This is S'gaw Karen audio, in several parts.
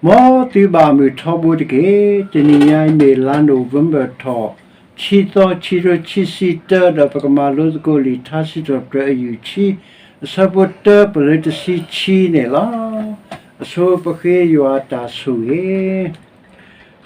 မ်သုဘၣ်မုာ်ထီဘိတက့ၢ်. တနံၤညါအံၤမ့ၢ်လါ November ထီၣ် ခံသီ ခံကထိခံဆံတၢ ဒီးပကမၤလိသကိးလံာ်ထါစံးထီၣ်ပတြၢၤအယူၢ်ခံ အဆၢဖိတၢ ပလၢတဆံခံန့ၣ်လီၤ. အဆိပဃ့ယွၤအတၢ်ဆိၣ်ဂ့ၤ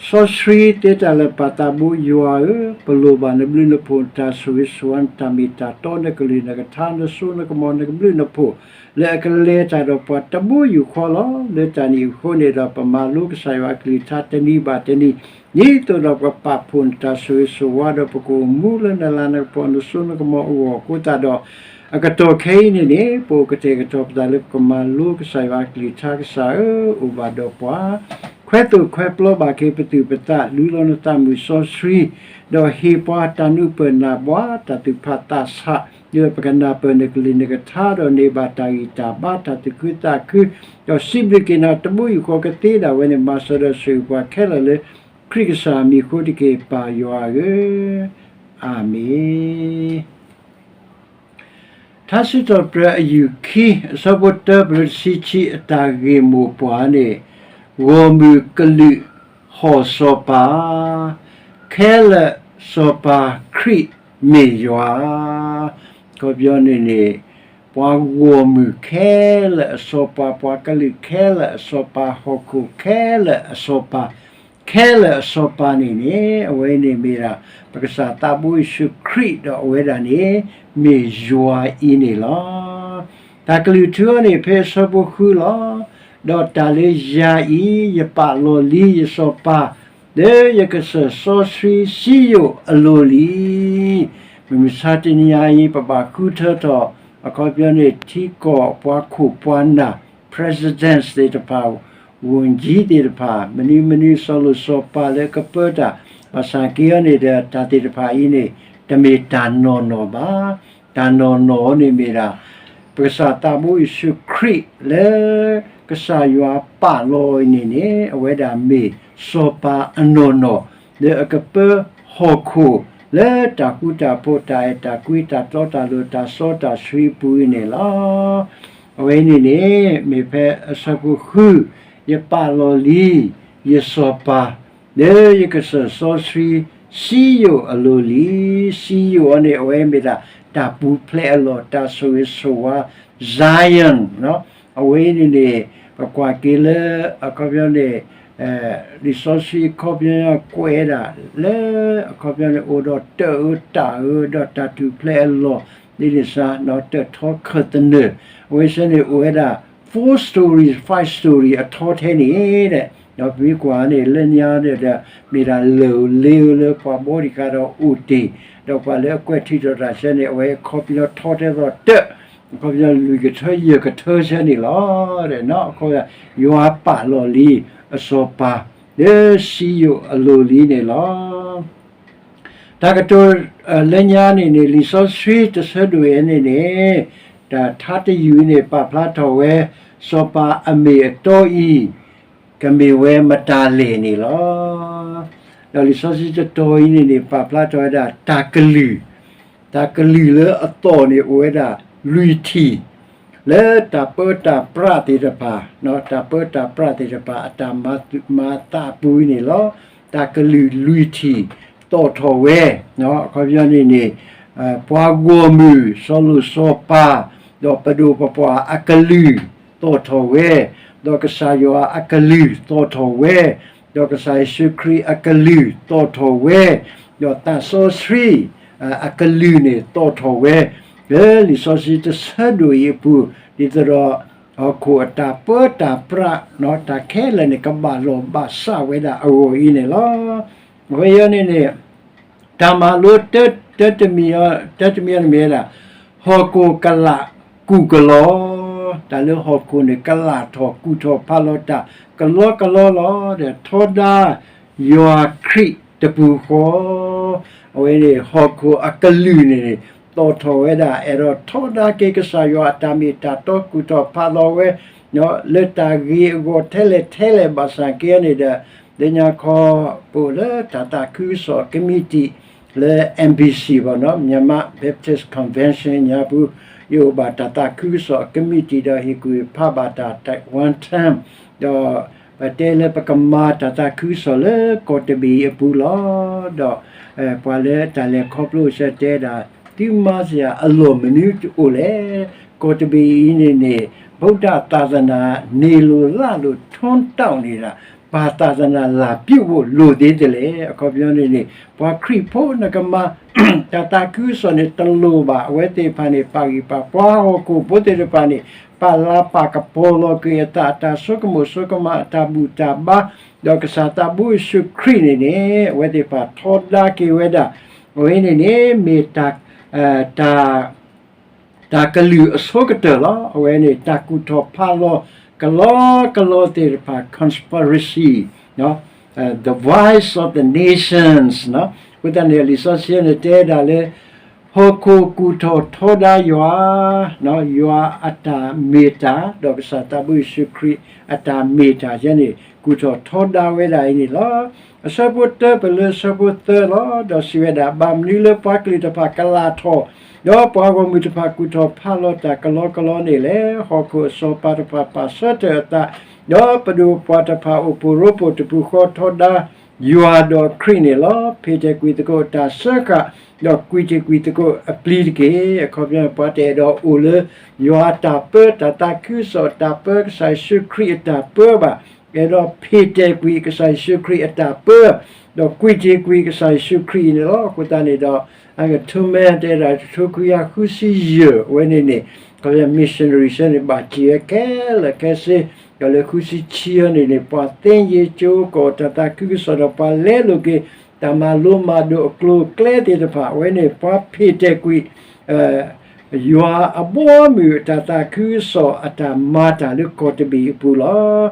စီဆှံသ့တၢ်လၢာ်ပၢ်သးဘိ ယွၤဧၢ, ပလိၣ်ဘၣ်နဘျုးနဖှိၣ် နတၢ်ဆိၣ်ဂ့ၤဆိၣ်ဝါ နတၢ်မ့ၢ်တၢ်တီ နကလုၢ်နကထါ နစိနကမီၤ နကဘျုးနဖှိၣ် လၢအကလဲၤတၢ်ဒီးပှၤတဘိယူၢ်ဃီလီၤ. လၢတၢ်န့ၣ်အဃိန့ၣ်ဒီး ပမၤလိကစၢ်ယွၤအကလုၢ်ကထါတနံၤဘၣ်တနံၤ ဒ်သိးဒီးပကပာ်ဖှိၣ်နတၢ်ဆိၣ်ဂ့ၤဆိၣ်ဝါဒီး ပကအိၣ်မူလၢနလၤနကပီၤ နစိနကမီၤအဂီၢ်အဃိသတးဒီး အကတီၢ်ခဲအံၤန့ၣ်န့ၣ် ပအိၣ်ကတဲာ်ကတီၤပသးလၢပကမၤလိကစၢ်ယွၤအကလုၢ်ကထါ ကစၢ်ဧၢ, အိၣ်ဘၣ်ဒီးပှၤ ခွဲးသိၣ်ခွဲးပျီဘၣ်က့ၤပသူၣ်ပသး လူလီၤနသးမုာ်စီဆှံ ဒီးဟ့ၣ်ပှၤတၢ်နၢ်ပၢၢ်နၢ်ဘှါ တၢ်သူၣ်ဖးသးဆး ဒီးပကနၢ်ပၢၢ်နကလုၢ်နကထါ ဒီးန့ၢ်ဘၣ်တၢ်ဂံၢ်တၢ်ဘါ တၢ်သူၣ်ခုသးခု ဒီးစံးဘျုးက့ၤနၤတဘိယူၢ်ဃီကသ့ဒၣ်ဝဲန့ၣ် မၤစၢၤဒီးဆိၣ်ဂ့ၤပှၤခဲလၢာ်လၢ ခရံာ်ကစၢ်အမံၤအဃိတက့ၢ် ပၢ်ယွၤဧၢ, အၤမ့ၣ်. ထါစံးထီၣ်ပတြၢၤအယူၢ်ခံ အဆၢဖိတၢ ပလၢတဆံခံ အတၢ်ဂ့ၢ်မိၢ်ပှၢ်န့ၣ် ဂီၢ်မုၢ်ကလုာ်ဟီၣ်စီၤပၤ ခဲလၢာ်စီၤပၤခရံာ်မ့ၢ်ယွၤ, ခီပညီန့ၣ်န့ၣ် ပှၤဂီၢ်မုၢ်ခဲလၢာ်အစီၤပၤ ပှၤကလုာ်ခဲလၢာ်အစီၤပၤ ဟီၣ်ခိၣ်ခဲလၢာ်အစီၤပၤ ခဲလၢာ်အစီၤပၤန့ၣ်န့ၣ် အဝဲန့ၣ်မ့ၢ်ဒၣ် ပကစၢ်သးဘိယ့ၣ်ၡူးခရံာ် ဒီးအဝဲဒၣ်န့ၣ် မ့ၢ်ယွၤအံၤန့ၣ်လီၤ. တၢ်ကလုၢ်ထူအီၤန့ၣ် ဖဲအဆၢဖိဃုလီၤ. ဒီးတၢ်လၢယၤအံၤ ယပာ်လီၤလံယစီၤပၤ လၢယကစၢၢ်စီဆှံစံယိၣ်အလိၤလံ. မုၢ်မဆါတနံၤညါအံၤ ပဘၣ်ဃုထၢထီၣ် အခီပညီန့ၣ် ထံကီၢ်ပှၤခိၣ်ပှၤနၢ် presidents သ့ၣ်တဖၣ် ဝန်ကြီး သ့ၣ်တဖၣ် မနုၤမနုၤစီၤလိၣ်စီၤပၤလၢကပၢတၢ် ဘၣ်ဆၣ်က့ၤအီၤန့ၣ်ဒီး တၢ်သ့ၣ်တဖၣ်အံၤန့ၣ် တမ့ၢ်တၢ်နီၢ်နီၢ်ဘၣ်. တၢ်နီၢ်နီၢ်န့ၣ်မ့ၢ်ဒၣ် ပကစၢ်သးဘိယ့ၣ်ၡူးခရံာ်လၢ ကစၢ်ယွၤပာ်လီၤအံၤန့ၣ်န့ၣ် အဝဲဒၣ်မ့ၢ်စီၤပၤအနီၢ်နီၢ် လၢအကပၢဟီၣ်ခိၣ် လၢတၢ်ဃူတၢ်ဖိး တၢ်အဲၣ်တၢ်ကွံ တၢ်တီတၢ်လိၤ တၢ်စီတၢ်ဆှံအပူၤအံၤန့ၣ်လီၤ. အဝဲန့ၣ်န့ၣ် မ့ၢ်ဖဲအဆၢဖိဃု, ယပာ်လီၤလံ ယစီၤပၤ လၢယကစၢၢ်စီဆှံ စံယိၣ်အလိၤလံ. စံယိၣ်အီၤန့ၣ် အဝဲမ့ၢ်ဒၣ် တၢ်ပူၤဖျဲးအလီၢ် တၢ်ဆိၣ်ဂ့ၤဆိၣ်ဝါ Zion အဝဲန့ၣ်န့ၣ် ပကွၢ်က့ၤလၢ အခီပညီန့ၣ် လံာ်စီဆှံအခီပညီကွဲးဒၣ်လၢ အခီပညီန့ၣ် အိၣ်ဒီးတၢ်အၢတၢ်အၢ ဒီးတၢ်ထူၣ်ဖျဲးအလီၢ် ဒ်န့ၣ်စ့ၢ် တၢ်ထီခၢၣ်သနၢၣ် အဝဲစ့ၢ်န့ၣ် အိၣ်ဝဲဒၣ် four stories five story အထီထဲန့ၣ်ဒီး ဒီးပမ့ၢ်ကွၢ်န့ၣ် လၢညါန့ၣ်ဒီး မ့ၢ်ဒၣ်လၢၢ်ဧိၤလ့ဧိၤလၢပှၤဘှီတံၢ်ဃာ်ဒီးအိၣ်တ့ၢ် ဒီးပှၤလၢအကွဲးထံးထီၣ်တၢ်စ့ၢ်န့ၣ် အဝဲအခီပညီထီထဲသိးတၢၢ် အခီပညီလွံၢ်ကထၢယဲၢ်ကထၢစ့ၢ်န့ၣ်လီၤ. အခီပညီ ယွၤပာ်လီၤလံ အစီၤပၤ လၢစံယိၣ်အလိၤလံန့ၣ်လီၤ. တၢ်ကတိၤလၢညါန့ၣ်န့ၣ် လံာ်စီဆှံတဆၢဒိၣ်အံၤန့ၣ်န့ၣ် တၢ်ထါတယုၢ်အံၤန့ၣ် ပာ်ဖျါထီၣ်ဝဲ စီၤပၤအမ့ၢ်အတီအံၤ ကမ့ၢ်ဝဲမတၤလဲၣ်န့ၣ်လီၤ. ဒီးလံာ်စီဆှံတတီၤအံၤန့ၣ်န့ၣ် ပာ်ဖျါထီၣ်ဝဲဒၣ်တၢ်ကလုၢ်, တၢ်ကလုၢ်လၢအသီၣ်န့ၣ် အိၣ်ဝဲဒၣ်လွံၢ်ထံၣ် လၢတၢ်ပၢတၢ်ပြးသ့ၣ်တဖၣ်, တၢ်ပၢတၢ်ပြးသ့ၣ်တဖၣ် အတၢ်မၤသူၣ်မၤသးအပူၤအံၤန့ၣ်လီၤ. တၢ်ကလုၢ်လွံၢ်ထံၣ် သီၣ်ထီၣ်ဝဲ, အခီပညီန့ၣ်န့ၣ် ပှၤဂီၢ်မုၢ် စီၤလိၣ်စီၤပၤ ဒီးပဒိၣ်ပပှၢ်အကလုၢ် သီၣ်ထီၣ်ဝဲ, ဒီးကစၢ်ယွၤအကလုၢ်သီၣ်ထီၣ်ဝဲ, ဒီးကစၢ်ယ့ၣ်ၡူးခရံာ်အကလုၢ်သီၣ်ထီၣ်ဝဲ, ဒီးသးစီဆှံ အကလုၢ်န့ၣ်သီၣ်ထီၣ်ဝဲ, လၢလံာ်စီဆှံတဆၢဒိၣ်အံၤအပူၤ, ဒ်သိးဒီး ဟီၣ်ခိၣ်အတၢ်ပၢတၢ်ပြး တၢ်ခဲလၢာ်န့ၣ် ကဘၣ်လီၢ်ဘၣ်စးဝဲဒၣ်အဂီၢ်အံၤန့ၣ်လီၤ. အဝဲအံၤန့ၣ်န့ၣ် တၢ်မၤလိတၢတမံၤ, တၢတမံၤန့ၣ်မ့ၢ်ဝဲဒၣ် ဟီၣ်ခိၣ်ကလာ်ကူၣ်ကလီ, တၢ်လၢဟီၣ်ခိၣ်န့ၣ် ကလာ်ထီၣ်ကူၣ်ထီၣ်ဖးလီၤတၢ် ကလီကလီလီၤ. ဒီးထီဒါယွၤခရံာ်တပူၤဃီ, အဝဲန့ၣ် ဟီၣ်ခိၣ်အကလုၢ်န့ၣ်န့ၣ် သီၣ်ထီၣ်ဝဲဒၣ် အဲၣ်ဒိးထီဒါက့ၤကစၢ်ယွၤအတၢ်မ့ၢ်တၢ်တီ ကူၣ်ထီၣ်ဖးလီၤဝဲ လၢတၢ်ဂ့ၤအဂီၢ်ထဲလဲၣ်ထဲလဲၣ် ဘၣ်ဆၣ်က့ၤန့ၣ်ဒီး လၢညါခီ ပအိၣ်လၢတၢ်သးခုကစီၣ်ကမံးတံာ် လၢ M B C ဘၣ်နီၤ Myanmar Baptist Convention ညါပူၤ ယအိၣ်ဘၣ်တၢ်သးခုကစီၣ်ကမံးတံာ်ဒီး ဟ့ၣ်ကူၣ်ဖးဘၣ်တၢ် one time ဒီး ပတဲလၢပကမၤတၢ်သးခုကစီၣ်လၢကီၢ်တဘ့ၣ်အံၤအပူၤလီၤ. ဒီးပှၤလၢတၢ်လဲၤခီဖျိအဆၢတဲဒၣ်, သုမၤစ့ၢ်အလီၢ်မနုၤတအိၣ်လဲၣ်. ကီၢ်တဘ့ၣ်အံၤန့ၣ်န့ၣ် ဗုဒ္ဓသာသနာ နေလိုလားလို့ ထွန်းတောက်နေတာ ဘာသာသာသနာ လာပြုတ်ဖို့ လိုသေးသလဲ. အခီပညီန့ၣ်န့ၣ် ပှၤခရံာ်ဖိနကမၤ တၢ်သးခုကစီၣ်န့ၣ်တလိၣ်ဘၣ်. အဝဲသ့ၣ်တဖၣ်န့ၣ် ပာ်ဂံၢ်ပာ်ဘါ ဟီၣ်ခိၣ်ဖိသ့ၣ်တဖၣ်န့ၣ် ပာ်လၤပာ်ကပီၤလီၤက့ၤအသး အတၢ်ဆိကမိၣ်ဆိကမး အတၢ်ဘူၣ်တၢ်ဘါ, ဒီးကစၢ်သးဘိယ့ၣ်ၡူးခရံာ်န့ၣ်န့ၣ် အဝဲသ့ၣ်တဖၣ်ထီဒါက့ၤဝဲဒၣ်. အဝဲန့ၣ်န့ၣ် မ့ၢ်တၢ် တၢ် တၢ်ကလုၢ်အဆိကတၢၢ်လီၤ. အဝဲန့ၣ် တၢ်ကူၣ်ထီၣ်ဖးလီၤကလီကလီသ့ၣ်တဖၣ် conspiracy, the voice of the nations အဃိသတးန့ၣ် လံာ်စီဆှံန့ၣ်တဲဒၣ်လၢ ဟီၣ်ခိၣ်ကူၣ်ထီၣ်ထီဒါယွၤ, ယွၤအတၢ်မ့ၢ်တၢ် ဒီးကစၢ်သးဘိယ့ၣ်ၡူးခရံာ်အတၢ်မ့ၢ်တၢ်ယဲန့ၣ် ကူၣ်ထီၣ်ထီဒါဝဲဒၣ်အံၤန့ၣ်လီၤ. အဆၢဖိတၢပလၢအဆၢဖိသၢလီၤ. ဒီးစံးဝဲဒၣ်, ဘၣ်မနုၤလၢပှၤကလုာ်တဖၣ်ကလၢ်ထီၣ်, ဒီးပှၤဂီၢ်မုၢ်တဖၣ်ကူၣ်ထီၣ်ဖးလီၤတၢ်ကလီကလီန့ၣ်လဲၣ်. ဟီၣ်ခိၣ်အစီၤပၤတဖၣ်ပာ်ဆၢထၢၣ်အသး, ဒီးပဒိၣ်ပှၤတဖၣ်အိၣ်ဖှိၣ်ရိဖှိၣ်တပူၤဃီထီဒါယွၤဒီးခရံာ်န့ၣ်လီၤ. ဖံးတဲာ်ကွံာ်သကိးတၢ်စၢဃာ်, ဒီးကွံာ်တ့ၢ်ကွံာ်သကိးအပျံၤတက့ၢ်. အခီပညီ ပှၤတအဲၣ်ဒိးအိၣ်လၢ ယွၤအတၢ်ပၢ တၢ်သးခုကစီၣ်အတၢ်ပၢ ကစၢ်ယ့ၣ်ၡူးခရံာ်အတၢ်ပၢဘၣ်. အဲၣ်ဒိးဖံးတဲာ်ကွံာ်ကစၢ်ယ့ၣ်ၡူးခရံာ်အတၢ်ပၢ, ဒီးကွံာ်တ့ၢ်ကွံာ်ကစၢ်ယ့ၣ်ၡူးခရံာ်အံၤန့ၣ်လီၤ. အဃိသတးန့ၣ်ဒီး အကထိမဲတဲဒၣ် တထိခွံကယၤဃုဆံယဲၢ် အဝဲန့ၣ်န့ၣ် ခီ missionary ဆၢန့ၣ် ဘၣ်စံးဝဲခဲလၢာ်ခဲဆ့, ဒီးလၢဃုဆံခံအံၤန့ၣ်န့ၣ် ပှၤသ့ယ့ကၠိကီၢ်တၢ်သးခုကစီၣ်ဒီး ပှၤလဲလိာ်က့ၤ တၢ်မၤလိမၤဒိးအကျိၤအကျဲသ့ၣ်တဖၣ် အဝဲန့ၣ် ပှၤဖံးတဲာ်ကွံာ် ယွၤအဘီအမုၢ်အတၢ်သးခုကစီၣ်အတၢ်မၤတၢ်လၢကီၢ်တဘ့ၣ်အပူၤလီၤ.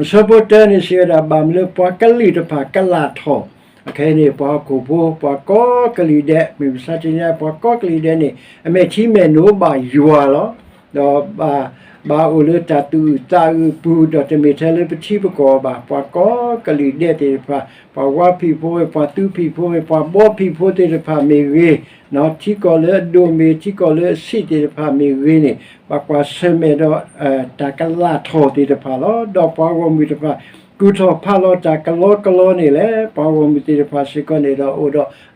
အဆၢဖိတၢန့ၣ်စံးဝဲဒၣ် ဘၣ်မနုၤလၢပှၤကလုာ်တဖၣ်ကလၢ်ထီၣ်, အခဲအံၤန့ၣ် ပှၤဟီၣ်ခိၣ်ဖိ ပှၤကိးကလုာ်ဒဲး မ့ၢ်မဆါတနံၤ ပှၤကိးကလုာ်ဒဲးန့ၣ် အမဲာ်ထံမဲာ်နိဘၣ်ယွၤလီၤ. ဒီး ဘၣ်အိၣ်လၢတၢ်သူၣ်အုးသးအုးအပူၤ ဒီးတမ့ၢ်ထဲလၢပထံပကီၢ်ဘၣ်. ပှၤကိးကလုာ်ဒဲးသ့ၣ်တဖၣ် ပှၤဝါဖံးဖိမ့ၢ် ပှၤသူဖံးဖိမ့ၢ် ပှၤဘီဖံးဖိသ့ၣ်တဖၣ်မ့ၢ်ဂ့ၤ, ထံကီၢ်လၢအဒိၣ်မ့ၢ် ထံကီၢ်လၢအဆံးသ့ၣ်တဖၣ်မ့ၢ်ဂ့ၤန့ၣ် ဘၣ်ကွၢ်ဆၢၣ်မဲာ်ဒီး တၢ်ကလၢ်ထီၣ်သ့ၣ်တဖၣ်လီၤ. ဒီးပှၤဂီၢ်မုၢ်တဖၣ် ကူၣ်ထီၣ်ဖးလီၤတၢ်ကလီကလီန့ၣ်လဲၣ်. ပှၤဂီၢ်မုၢ်သ့ၣ်တဖၣ်စ့ၢ်ကီးန့ၣ်ဒီး အိၣ်ဒီး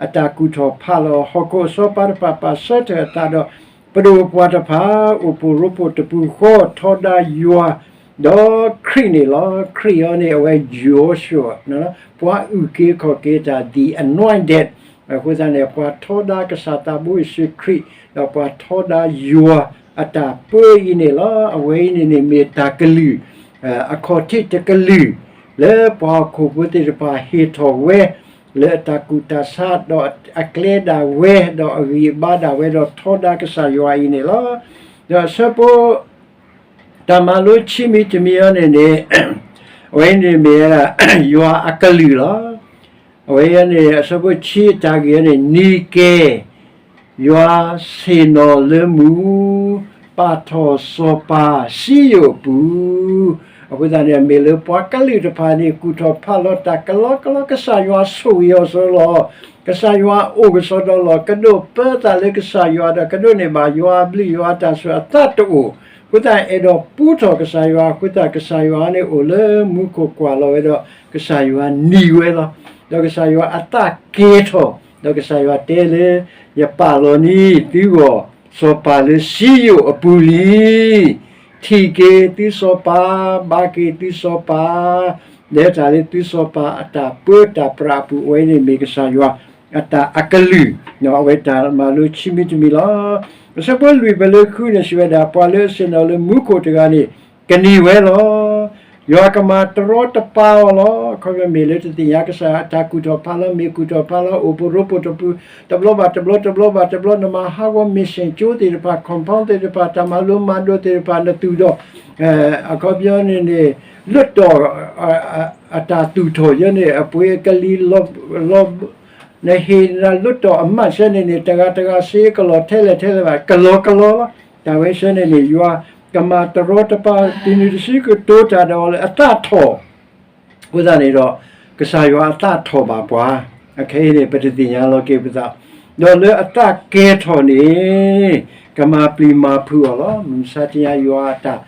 အတၢ်ကူၣ်ထီၣ်ဖးလီၤ ဟီၣ်ခိၣ်အစီၤပၤတဖၣ် ပာ်ဆၢထၢၣ်အသးဒီး ပဒိၣ်ပှၤတဖၣ် အိၣ်ဖှိၣ်ရိဖှိၣ်တပူၤဃီ ထီဒါယွၤ ဒီးခရံာ်န့ၣ်လီၤ. ခရံာ်အံၤန့ၣ် အဝဲ Yahshua ပှၤအုၣ်က့ၤခီၣ်က့ၤတၢ် the anointed အဃိသတးန့ၣ် ပှၤထီဒါကစၢ်သးဘိယ့ၣ်ၡူးခရံာ် ဒီးပှၤထီဒါယွၤအတၢ်ပၢအံၤန့ၣ်လီၤ. အဝဲအံၤန့ၣ်န့ၣ် မ့ၢ်တၢ်ကလုၢ် အခီၣ်ထံးတကလုၢ် လၢပှၤဟီၣ်ခိၣ်ဖိသ့ၣ်တဖၣ်ဟ့ၣ်ထီၣ်ဝဲ လၢအတၢ်ကူၣ်တၢ်ဆး ဒီးအကျဲဒၣ်ဝဲ ဒီးအဂံၢ်အဘါဒၣ်ဝဲ ဒီးထီဒါကစၢ်ယွၤအံၤန့ၣ်လီၤ. ဒီးအဆၢဖိ တၢ်မၤလိခံမံၤတမံၤအံၤန့ၣ်န့ၣ် အဝဲန့ၣ်မ့ၢ်ဝဲဒၣ် ယွၤအကလုၢ်လီၤ. အဝဲအံၤန့ၣ် အဆၢဖိခံအတၢ်ဂ့ၢ်အံၤန့ၣ် နံၤကဲ ယွၤဆ့ၣ်နီၤလၢမူ ပာ်ထီၣ်စီၤပၤစံယိၣ်အပူၤ, အဃိသတးန့ၣ် မ့ၢ်လၢပှၤကလုာ်တဖၣ်န့ၣ် ကူၣ်ထီၣ်ဖးလီၤတၢ်ကလီကလီ ကစၢ်ယွၤဆိၣ်ဂ့ၤအီၤစီလီၤ. ကစၢ်ယွၤအိၣ်ကစီဒီလီၤ. ကဒိးပၢသးလၢကစၢ်ယွၤဒီး ကဒိးန့ၢ်ဘၣ်ယွၤအဘျုးယွၤအတၢ်ဆိၣ်ဂ့ၤအသးတအိၣ်, အဃိသတးအဲၣ်ဒိးပူထီၣ်ကစၢ်ယွၤ အဃိသတးကစၢ်ယွၤန့ၣ်အိၣ်လၢမူခိၣ်ကွၢ်လီၤဝဲဒီး ကစၢ်ယွၤနံၤဝဲလီၤ. ဒီးကစၢ်ယွၤအသးကဲၤထီၣ် ဒီးကစၢ်ယွၤတဲလၢ ယပာ်လီၤန့ၢ်သုဂီၢ် စီၤပၤလၢစံယိၣ်အပူၤလံ. ထံၣ်က့ၤသုစီၤပၤ, ဘါက့ၤသုစီၤပၤ, လဲၤတၢ်လၢသုစီၤပၤအတၢ်ပၢတၢ်ပြးအပူၤ အဝဲန့ၣ်မ့ၢ်ကစၢ်ယွၤအတၢ်အကလုၢ်, အဝဲတၢ်မၤလိခံမံၤတမံၤလီၤ. အဆၢဖိလွံၢ်ပလၢဃုန့ၣ်စံးဝဲဒၣ် ပှၤလၢအဆ့ၣ်နီၤလၢမူခိၣ်တဂၤန့ၣ် ကနံၤဝဲလီၤ. ယွၤကမၤတရီတပါအီၤလီၤ. ခီဖျိမ့ၢ်လၢတသ့ၣ်ညါကစၢ်ယွၤအတၢ်ကူၣ်ထီၣ်ဖးလီၤ မ့ၢ်ကူၣ်ထီၣ်ဖးလီၤ အိၣ်ဖှိၣ်ရိဖှိၣ်တပူၤ တဘျီဘၣ်တဘျီ တဘျီဘၣ်တဘျီ နမၤဟးဂီၤ mission ကၠိသ့ၣ်တဖၣ် compound သ့ၣ်တဖၣ် တၢ်မၤလိမၤဒိးသ့ၣ်တဖၣ် နသူၣ်ဒီး အခီပညီန့ၣ်န့ၣ် လွှတ်တော် အတၢ်သူၣ်ထီၣ်ယဲန့ၣ် အပှ့ၤအကလံၤ လီၤ နဟ့ၣ်နၤလွှတ်တော်အမတ်ဆၢန့ၣ်န့ၣ် တဂၤတဂၤစ့ကလီၤထဲလဲၣ်ထဲလဲၣ်ဘၣ် ကလီကလီလီၤ. တၢ်ဝဲဆၢန့ၣ်န့ၣ် ယွၤကမၤတရီတပါ တနံၤတစုကတိၤတၢ်ဒီးလၢအသးထီၣ် အဃိသတးန့ၣ်ဒီး ကစၢ်ယွၤအသးထီၣ်ဘၣ်ပှၤ အခဲအံၤန့ၣ် ပတသ့ၣ်ညါလီၤက့ၤပသး ဒီးလၢအသးကဲၤထီၣ်န့ၣ် ကမၤပျံၤမၤဖုးအီၤလီၤ. မုၢ်မဆါတနံၤယွၤအတၢ်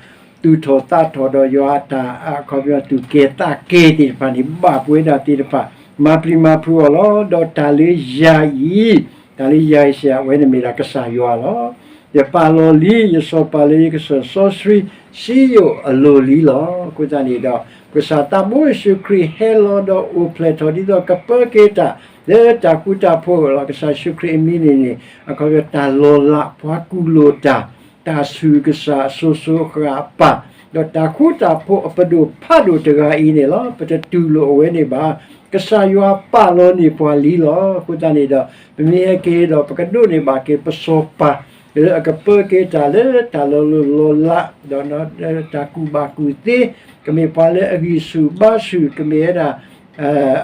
သူၣ်ထီၣ်သးထီၣ်ဒီးယွၤအတၢ်အခီပညီ သူၣ်ကဲၤသးကဲၤသ့ၣ်တဖၣ်န့ၣ် ဘၣ်ပဝဲဒၣ်သ့ၣ်တဖၣ် မၤပျံၤမၤဖုးအီၤလီၤ. ဒီးတၢ်လၢယၤအံၤ, တၢ်လၢယၤအံၤစ့ၢ် အဝဲန့ၣ်မ့ၢ်ဒၣ်ကစၢ်ယွၤလီၤ. ယပာ်လီၤလံယစီၤပၤလၢယကစၢၢ်စီဆှံစံယိၣ်အလိၤလံလီၤ. အဃိသတးန့ၣ်ဒီး ကစၢ်သးဘိယ့ၣ်ၡူးခရံာ်ဟဲလီၤဒီးအိၣ်ဖျဲၣ်ထီၣ်ဒ်သိးကပၢက့ၤတၢ် လၢတၢ်ဃူတၢ်ဖိးလီၤ. ကစၢ်ယ့ၣ်ၡူးခရံာ်အမံၤန့ၣ်န့ၣ် အခီပညီတၢ်လီၤလးပှၤကူၣ်လိာ်တၢ် တၢ်ဆူၣ်ကစၢ်အစိၤစိၤအဃၣ်အပၢ်, ဒီးတၢ်ဃူတၢ်ဖိးအပဒိၣ်ဖးဒိၣ်တဂၤအံၤန့ၣ်လီၤ. ပတတူၢ်လိာ်အဝဲန့ၣ်ဘၣ်. ကစၢ်ယွၤပာ်လီၤန့ၢ်ပှၤလံလီၤ. အဃိသတးန့ၣ်ဒီး ပမ့ၢ်ဟဲက့ၤဒီးပကဒိးန့ၢ်ဘၣ်က့ၤပစီၤပၤ လၢအကပၢက့ၤတၢ်လၢတၢ်လီၤလိၢ်လီၤလး ဒီးတၢ်ကူၣ်ဘၣ်ကူၣ်သ့, ကမ့ၢ်ပှၤလၢအဂံၢ်ဆူၣ်ဘါဆူၣ်, ကမ့ၢ်ဝဲဒၣ်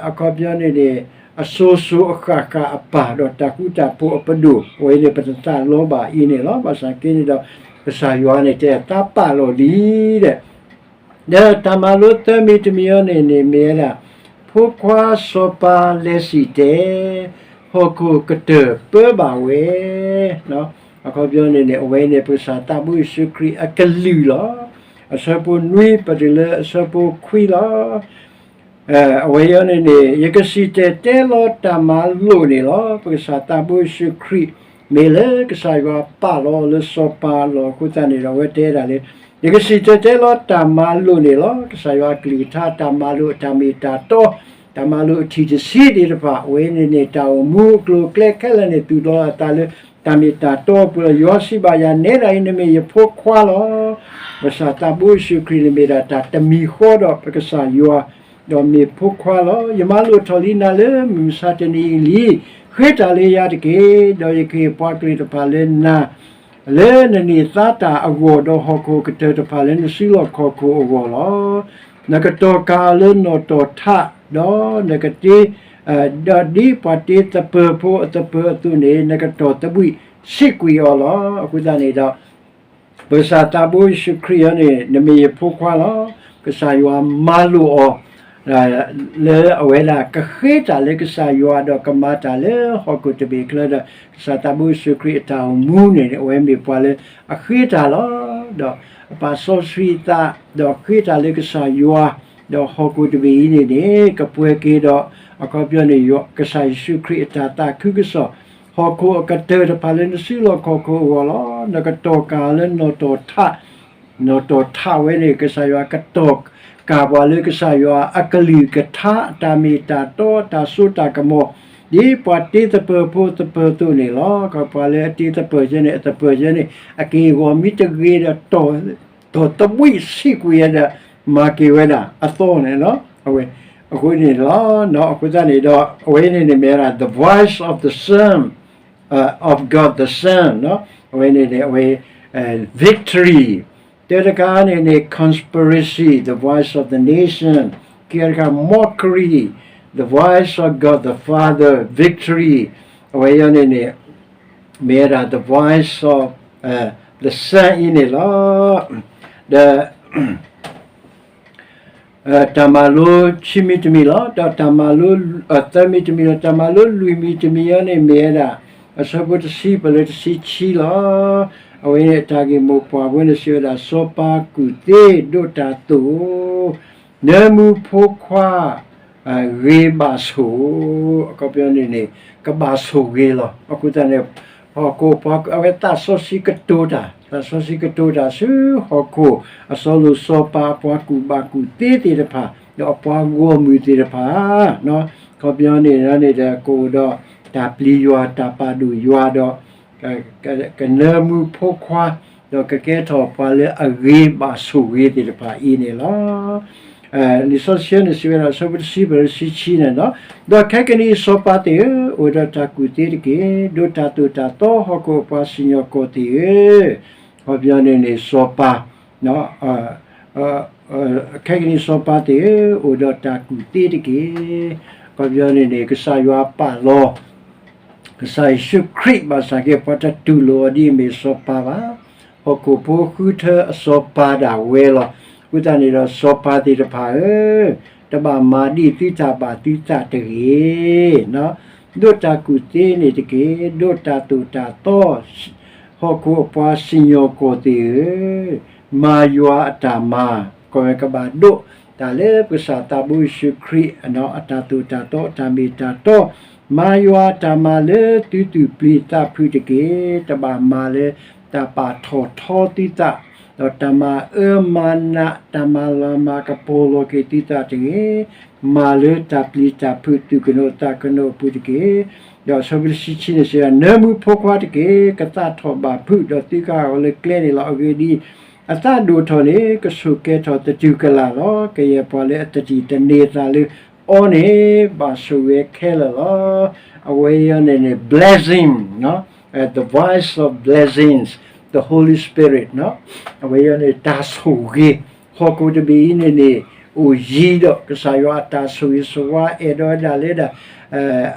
အခီပညီန့ၣ်န့ၣ် အစိၤစိၤအဃၣ်ဃၣ်အပၢ် ဒီးတၢ်ဃူတၢ်ဖိးအပဒိၣ် အဝဲန့ၣ်ပတသးလီဘၣ်အံၤန့ၣ်လီၤ. ဘၣ်ဆၣ်က့န့ၣ်ဒီး ကစၢ်ယွၤန့ၣ်တဲသးပာ်လီၤလံဒီး ဒီးတၢ်မၤလိသၢမံၤတမံၤအံၤန့ၣ်န့ၣ် မ့ၢ်ဝဲဒၣ် ဖိခွါစီၤပၤလဲၤစံၣ်တဲၤ ဟီၣ်ခိၣ်ကတၢၢ်ပၢဘၣ်ဝဲ အခီပညီန့ၣ်န့ၣ် အဝဲန့ၣ်ပကစၢ်သးဘိယ့ၣ်ၡူးခရံာ်အကလုၢ်လီၤ. အဆၢဖိနွံပတုၤလၢအဆၢဖိခွံလီၤ. အဝဲအံၤန့ၣ်န့ၣ် ယကစံၣ်တဲၤတဲလီၤတၢ်မၤလိာ်န့ၣ်လီၤ. ပကစၢ်သးဘိယ့ၣ်ၡူးခရံာ် မ့ၢ်လၢကစၢ်ယွၤပာ်လီၤလၢစီၤပၤလီၤ. အဃိသတးန့ၣ်ဒီး အဝဲတဲဒၣ်လၢ ယကစံၣ်တဲၤတဲလီၤတၢ်မၤလိာ်န့ၣ်လီၤ. ကစၢ်ယွၤအကလုၢ်ကထါ တၢ်မၤလိာ်အတၢ်မ့ၢ်တၢ်တီ တၢ်မၤလိာ်အထံၣ်တဆံသ့ၣ်တဖၣ် အဝဲန့ၣ်န့ၣ် တၢ်အိၣ်မူအကျိၤအကျဲခဲလၢာ်န့ၣ် သူၣ်လီၤအသးလၢ တၢ်မ့ၢ်တၢ်တီအပူၤလီၤ. ယွၤစံးဘၣ်ယၤ နဲဒၣ်အံၤ နမ့ၢ်ယဖိခွါလီၤ. ပကစၢ်သးဘိယ့ၣ်ၡူးခရံာ်န့ၣ်မ့ၢ်ဒၣ်တၢ်တမံၤဃီဒီးပကစၢ်ယွၤ ဒီးမ့ၢ်ဖိခွါလီၤ. ယမၤလိာ်ထီၣ်လံနၤလၢမုၢ်မဆါတနံၤအံၤလံ. ဃ့တၢ်လၢယၤတက့ၢ်. ဒီးယကဟ့ၣ်ပှၤကလုာ်တဖၣ်လၢနၤ လၢနန့ၢ်သါတၢ်အဂီၢ် ဒီးဟီၣ်ခိၣ်ကတၢၢ်တဖၣ်လၢနစုလီၢ်ခီၣ်ခိၣ်အဂီၢ်လီၤ. နကတီၢ်ကၢ်အီၤလၢနီၣ်တီၢ်ထး, ဒီးနကတ့ ဒီးဒ်ပှၤတ့သပၢၤဖိအသပၢၤအသိးန့ၣ် နကတီၢ်သဘှံးဆံးကွံာ်အီၤလီၤ. အဃိသတးန့ၣ်ဒီး ပကစၢ်သးဘိယ့ၣ်ၡူးခရံာ်အံၤန့ၣ် နမ့ၢ်ယဖိခွါလီၤ. ကစၢ်ယွၤမၤလိာ်အီၤ လၢအဝဲဒၣ်ကဃ့တၢ်လၢကစၢ်ယွၤ ဒီးကမၤတၢ်လၢဟီၣ်ခိၣ်တဘ့ၣ်အချၢဒီး ကစၢ်သးဘိယ့ၣ်ၡူးခရံာ်အတၢ်အိၣ်မူန့ၣ် အဝဲမ့ၢ်ပှၤလၢအဃ့တၢ်လီၤ. ဒီးအပာ်စီဆှံအသး ဒီးဃ့တၢ်လၢကစၢ်ယွၤ ဒီးဟီၣ်ခိၣ်တဘ့ၣ်အံၤန့ၣ်န့ၣ် ကပှဲၤက့ၤဒီး အခီပညီန့ၣ် ကစၢ်ယ့ၣ်ၡူးခရံာ်အတၢ်သးခုကစီၣ် ဟီၣ်ခိၣ်အကတၢၢ်တဖၣ်လၢနစုလီၢ်ခီၣ်ခိၣ်အဂီၢ်လီၤ. နကတီၢ်ကၢ်လၢနီၣ်တီၢ်ထး, နီၣ်တီၢ်ထးဝဲန့ၣ် ကစၢ်ယွၤကတီၢ်ကၢ်ပှၤလၢကစၢ်ယွၤအကလုၢ်ကထါ တၢ်မ့ၢ်တၢ်တီ တၢ်စိတၢ်ကမီၤ ဒ်ပှၤတ့သပၢၤဖိသပၢၤအသိးန့ၣ်လီၤ. ပှၤလၢအတ့သပၢၤယဲန့ၣ် အသပၢၤယဲန့ၣ် အက့ၢ်အဂီၤမ့ၢ်တဂ့ၤဒီး တီၢ်သဘှံးဆံးကွံာ်ဝဲဒီး မၤက့ၤဝဲဒၣ်အသီန့ၣ်လီၤ. အဝဲ အဃိန့ၣ်လီၤ. အဃိသတးန့ၣ်ဒီး အဝဲန့ၣ်န့ၣ်မ့ၢ်ဝဲဒၣ် the voice of the Son, uh, of God the Son အဝဲန့ၣ်န့ၣ် အဝဲ victory တၢတခါန့ၣ်န့ၣ် conspiracy, the voice of the nation, ခံခါတခါ mockery, the voice of God the Father, victory အဝဲအံၤန့ၣ်န့ၣ် မ့ၢ်ဝဲဒၣ် the voice of, uh, the Son အံၤန့ၣ်လီၤ. ဒီး တၢ်မၤလိခံမံၤတမံၤလီၤ. ဒီးတၢ်မၤလိ သၢမံၤတမံၤလီၤ. တၢ်မၤလိလွံၢ်မံၤတမံၤအံၤန့ၣ်မ့ၢ်ဝဲဒၣ် အဆၢဖိတဆံပလၢတဆံခံလီၤ. အဝဲန့ၣ်အတၢ်ဂ့ၢ်မိၢ်ပှၢ်ဝဲန့ၣ်စံးဝဲဒၣ် စီၤပၤကူၣ်သ့ဒိးတၢ်သိၣ် နၢမူဖိခွါ ဂ့ၤဘၣ်ဆိၣ်, အခီပညီန့ၣ်န့ၣ် ကဘၣ်ဆိၣ်ဂ့ၤလီၤ. အဃိသတးန့ၣ် ဟီၣ်ခိၣ်ပှၤ အဝဲသးစီဆှံကတိၤတၢ်, သးစီဆှံကတိၤတၢ်ဆူဟီၣ်ခိၣ်အစီၤပၤ အပှၤကူၣ်ဘၣ်ကူၣ်သ့သ့ၣ်တဖၣ် ဒီးအပှၤဂီၢ်မုၢ်သ့ၣ်တဖၣ် အခီပညီန့ၣ်န့ၣ်ဒီး ကအိၣ်ဒီးတၢ်ပျံၤယွၤ တၢ်ပာ်ဒိၣ်ယွၤဒီး ကနၢမူဖိခွါ ဒီးကကဲထီၣ်ပှၤလၢအဂ့ၤဘၣ်ဆိၣ်ဂ့ၤသ့ၣ်တဖၣ်အံၤန့ၣ်လီၤ. လံာ်စီဆှံန့ၣ်စံးဝဲဒၣ် အဆၢဖိတဆံပလၢတဆံခံန့ၣ်လီၤ. ဒီးခဲကနံၣ်အံၤစီၤပၤသ့ၣ်ဧၢ, အိၣ်ဒီးတၢ်ကူၣ်သ့တက့ၢ်. ဒိးတၢ်သိၣ်တၢ်သီဟီၣ်ခိၣ်အပှၤစံၣ်ညီၣ်ကွီၢ်သ့ၣ်ဧၢ. အခီပညီန့ၣ်န့ၣ် စီၤပၤ ခဲကနံၣ်စီၤပၤသ့ၣ်ဧၢ, အိၣ်ဒီးတၢ်ကူၣ်သ့တက့ၢ်. အခီပညီန့ၣ်န့ၣ် ကစၢ်ယွၤပာ်လီၤ ကစၢ်ယ့ၣ်ၡူးခရံာ်ဘၣ်ဆၣ်က့ ပှၤတတူၢ်လိာ်အီၤဒ်အမ့ၢ်စီၤပၤဘၣ်. ဟီၣ်ခိၣ်ဖိဃုထၢအစီၤပၤဒၣ်ဝဲလီၤ. အဃိသတးန့ၣ်ဒီး စီၤပၤသ့ၣ်တဖၣ်ဧၢ, တဘၣ်မၤဒ်သုတၢ်ဘၣ်သုသးတဂ့ၤ. ဒိးတၢ်ကူၣ်သ့န့ၣ်တက့ၢ်. ဒိးတၢ်သိၣ်တၢ်သီ ဟီၣ်ခိၣ်အပှၤစံၣ်ညီၣ်ကွီၢ်သ့ၣ်ဧၢ, မၤယွၤအတၢ်မၤ, ကီၢ်ဝဲကဘၣ်ဒိးတၢ်လၢပကစၢ်သးဘိယ့ၣ်ၡူးခရံာ် အတၢ်သိၣ်တၢ်သီ အတၢ်မ့ၢ်တၢ်တီ, မၤယွၤအတၢ်မၤလၢသုသူၣ်ပျံၤသးဖုးတက့ၢ်. တဘၣ်မၤလၢတၢ်ပာ်ထီၣ်ထီသုသး, ဒီးတၢ်မၤအၢမၤနး တၢ်မၤလၤမၤကပီၤလီၤက့ၤသုသးတဂ့ၤ. မၤလၢတၢ်ပျံၤတၢ်ဖုး သူၣ်ကနိးသးကနိးအပူၤတက့ၢ်. ဒီးအဆၢဖိတဆံခံန့ၣ်စံး, နၢမူဖိခွါတက့ၢ်, ကသးထီၣ်ဘၣ်ဖုး, ဒီးသုကဟးဂီၤလၢကျဲန့ၣ်လီၤ. အဂ့ၢ်ဒ်အံၤ, အသးဒိၣ်ထီၣ်န့ၣ် ကဆိၣ်ကဲၤထီၣ်သတူၢ်ကလာ်လီၤ. ကယဲၢ်ပှၤလၢအသတံၣ်သန့ၤသးလၢအီၤန့ၣ် ဘၣ်ဆိၣ်ဂ့ၤခဲလၢာ်လီၤ. အဝဲအံၤန့ၣ်န့ၣ် blessing, the voice of blessings, the Holy Spirit, အဝဲအံၤန့ၣ် တၢ်ဆိၣ်ဂ့ၤ, ဟီၣ်ခိၣ်တဘ့ၣ်အံၤန့ၣ်န့ၣ် အိၣ်ယံၤဒီးကစၢ်ယွၤအတၢ်ဆိၣ်ဂ့ၤဆိၣ်ဝါ အဲၣ်ဒိးဝဲဒၣ်လၢဒၣ်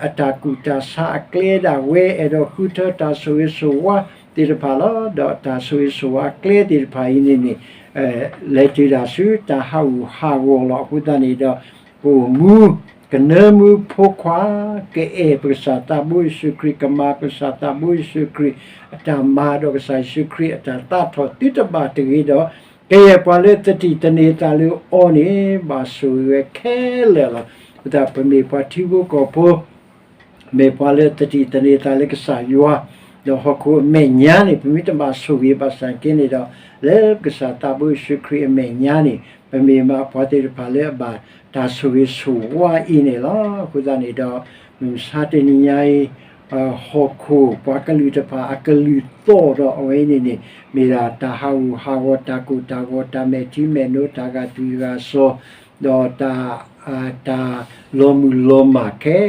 အတၢ်ကူၣ်တၢ်ဆးအကျဲဒၣ်ဝဲ အဲၣ်ဒိးဃုထၢတၢ်ဆိၣ်ဂ့ၤဆိၣ်ဝါသ့ၣ်တဖၣ်လီၤ. ဒီးတၢ်ဆိၣ်ဂ့ၤဆိၣ်ဝါအကျဲသ့ၣ်တဖၣ်အံၤန့ၣ်န့ၣ် လဲၤတုၤဒၣ်ဆူတၢ်ဟးဂူာ်ဟးဂီၤလီၤ. အဃိသတးန့ၣ်ဒီး ကအိၣ်မူ ကနၢမူဖိခွါ ကအဲၣ်ပကစၢ်သးဘိယ့ၣ်ၡူးခရံာ်, ကမၤပကစၢ်သးဘိယ့ၣ်ၡူးခရံာ်အတၢ်မၤ ဒီးကစၢ်ယ့ၣ်ၡူးခရံာ်အတၢ်သးထီၣ်သုတဘၣ်တဂ့ၤဒီး ကယဲၢ်ပှၤလၢသတံၣ်သန့ၤသးလၢအီၤန့ၣ် ဘၣ်ဆိၣ်ဂ့ၤဝဲခဲလၢာ်လီၤ. အဃိသတး ပမ့ၢ်ပှၤထံဖိကီၢ်ဖိ မ့ၢ်ပှၤလၢသတံၣ်သန့ၤသးလၢကစၢ်ယွၤ ဒီးဟီၣ်ခိၣ်အမဲာ်ညါန့ၣ် ပမ့ၢ်တဘၣ်ဆိၣ်ဂ့ၤဘၣ်ဆၣ်က့န့ၣ်ဒီး လၢပကစၢ်သးဘိယ့ၣ်ၡူးခရံာ်အမဲာ်ညါန့ၣ် ပမ့ၢ်မးပှၤသ့ၣ်တဖၣ်လၢအဘၣ်တၢ်ဆိၣ်ဂ့ၤဆိၣ်ဝါအံၤန့ၣ်လီၤ. အဃိသတးန့ၣ်ဒီး မုၢ်မဆါတနံၤညါအံၤ ဟီၣ်ခိၣ်ပှၤကလုာ်တဖၣ်အကလုၢ်သီၣ်ဒီးအဝဲအံၤန့ၣ်န့ၣ် မ့ၢ်ဒၣ်တၢ်ဟးဂူာ်ဟးဂီၤ တၢ်ကိၢ်တၢ်ဂီၤ တၢ်မဲာ်ထံမဲာ်နိ တၢ်ဂာ်သွံၣ်ဂာ်စီၤ ဒီးတၢ် တၢ်လီၤမုၢ်လီၤမၢ်ခဲ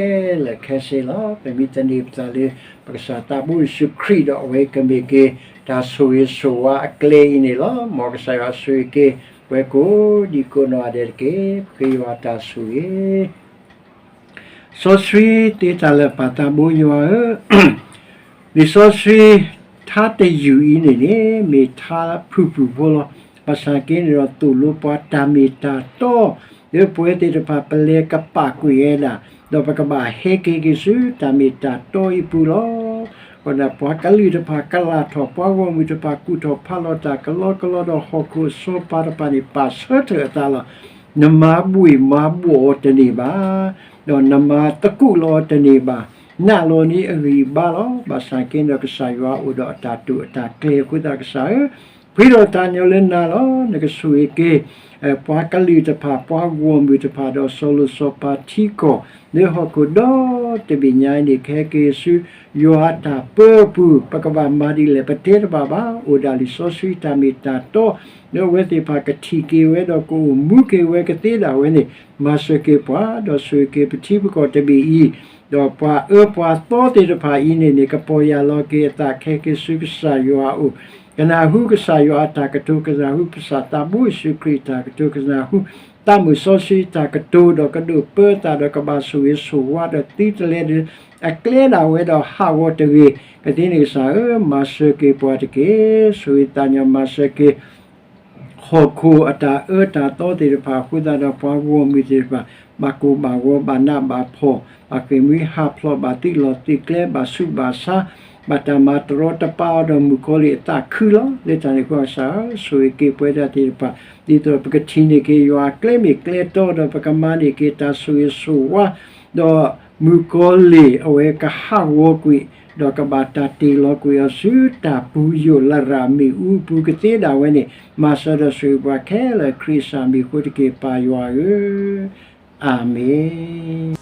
လၢာ်ခဲဆ့လီၤ. ပမ့ၢ်သန့ၤပသးလၢ ပကစၢ်သးဘိယ့ၣ်ၡူးခရံာ်ဒီးအဝဲကမ့ၢ်က့ၤ တၢ်ဆိၣ်ဂ့ၤဆိၣ်ဝါအကျဲအံၤန့ၣ်လီၤ. မ်ကစၢ်ယွၤဆိၣ်ဂ့ၤက့ၤ ပဝဲကိးဒံကိးနီၢ်ဂၤဒဲးတက့ၢ်. ပဃ့ယွၤတၢ်ဆိၣ်ဂ့ၤ စီဆှံသ့တၢ်လၢာ်ပၢ်သးဘိယွၤဧၢ, လံာ်စီဆှံထါတယုၢ်အံၤန့ၣ်န့ၣ် မ့ၢ်ထါဖုၣ်ဖုၣ်ဖိလီၤ. ဘၣ်ဆၣ်က့န့ၣ်ဒီးသိၣ်လိပှၤတၢ်မ့ၢ်တၢ်တီ လၢပဝဲသ့ၣ်တဖၣ်ပလဲၤကပာ်ကွံာ်ဝဲဒၣ်, ဒီးပကဘၣ်ဟဲက့ၤက့ၤဆူတၢ်မ့ၢ်တၢ်တီအံၤပူၤလီၤ. အဃိဒီးပှၤကလုာ်တဖၣ်ကလာ်ထီၣ် ပှၤဂီၢ်မုၢ်တဖၣ်ကူၣ်ထီၣ်ဖးလီၤတၢ်ကလီကလီဒီးဟီၣ်ခိၣ်အစီၤပၤတဖၣ်န့ၣ် ပာ်ဆၢထၢၣ်အသးလီၤ. နမၤဘှ့ၣ်မၤဘှီၣ်အီၤတန့ၢ်ဘၣ်, ဒီးနမၤသကူးလီၤအီၤတန့ၢ်ဘၣ်, နာ်လီၤန့ၢ်အဂံၢ်အဘါလီၤ. ဘၣ်ဆၣ်က့ဒီးကစၢ်ယွၤအိၣ်ဒီးအတၢ်တိာ်အတၢ်ကျဲၤအဃိသတးကစၢ်ဧၢ, ပှ့ၤဒီးတၢ်ညီလၢနၤလီၤ. နကဆိၣ်ဂ့ၤက့ၤ ပှၤကလုာ်တဖၣ် ပှၤဂီၢ်မုၢ်တဖၣ်ဒီးစီၤလိၤစီၤပၤထံကီၢ် လၢဟီၣ်ခိၣ်ဒီတဘ့ၣ်ညါအံၤန့ၣ် ကဟဲက့ၤဆူယွၤအတၢ်ပၢအပူၤ ပကဘၣ်မၤဒ်လဲၣ် ပတဲတဘၣ်ဘၣ်, အိၣ်ဒၣ်လံာ်စီဆှံတၢ်မ့ၢ်တၢ်တီ လၢအဝဲသ့ၣ်တဖၣ်ကထံၣ်က့ၤဝဲဒီးကအိၣ်မူက့ၤဝဲကသ့ဒၣ်ဝဲန့ၣ် မၤစၢၤက့ၤပှၤ ဒီးဆိၣ်ဂ့ၤက့ၤပထံပကီၢ်တဘ့ၣ်အံၤ, ဒီးပှၤအၢပှၤသီသ့ၣ်တဖၣ်အံၤန့ၣ်န့ၣ် ကပီၢ်ယၢ်လီၤက့ၤအသး ကဟဲက့ၤဆူကစၢ်ယွၤအအိၣ် ကနၢ်ဟူကစၢ်ယွၤအတၢ်ကတိၤ ကနၢ်ဟူကစၢ်သးဘိယ့ၣ်ၡူးခရံာ်အတၢ်ကတိၤ ကနၢ်ဟူသးမုၣ်စီဆှံအတၢ်ကတိၤ ဒီးကဒိးပၢအသးဒီးကဘၣ်ဆိၣ်ဂ့ၤဆိၣ်ဝါဒီးသံတလဲဒီး အကျဲဒၣ်ဝဲဒီးဟးဂီၤတဂ့ၤ ကသ့န့ၣ်ကစၢ်ဧၢ, မၤစၢၤက့ၤပှၤတက့ၢ်. ဆိၣ်ဂ့ၤသးညီမၤစၢၤက့ၤ ဟီၣ်ခိၣ်အတၢ်အၢတၢ်သီသ့ၣ်တဖၣ်အဃိသတးဒီး ပှၤဂီၢ်မုၢ်သ့ၣ်တဖၣ် ဘၣ်ကိၢ်ဘၣ်ဂီၤ ဘၣ်နးဘၣ်ဖှီၣ် ဘၣ်ဃ့ၢ်မှံဟးဖျိး ဘၣ်သုးလီၢ်သုးကျဲ ဘၣ်ဆူးဘၣ်ဆါ ဘၣ်တၢ်မၤတရီတပါအီၤဒီးမုၣ်ကီၤလံၢ်အသးခုလီၤ. လၢတၢ်န့ၣ်အဃိကစၢ်ဧၢ, ဆိၣ်ဂ့ၤက့ၤပဝဲဒၣ်သ့ၣ်တဖၣ် ဒ်သိးပကထံၣ်န့ၢ်က့ၤယွၤအကျဲမ့ၢ်ကျဲတီဒီး ပကမၤန့ၢ်က့ၤတၢ်ဆိၣ်ဂ့ၤဆိၣ်ဝါ ဒီးမုၣ်ကီၤလံၢ်အဝဲကဟးဂီၤကွံာ် ဒီးကဘၣ်တၢ်တ့ၢ်လီၤကွံာ်အီၤဆူတၢ်ပူၤယိာ်လရာ်မ့ၣ်အူအပူၤကသ့ဒၣ်ဝဲန့ၣ် မၤစၢၤဒီးဆိၣ်ဂ့ၤပှၤခဲလၢာ် ခရံာ်အမံၤအဃိတက့ၢ် ပၢ်ယွၤဧၢ, အၤမ့ၣ်.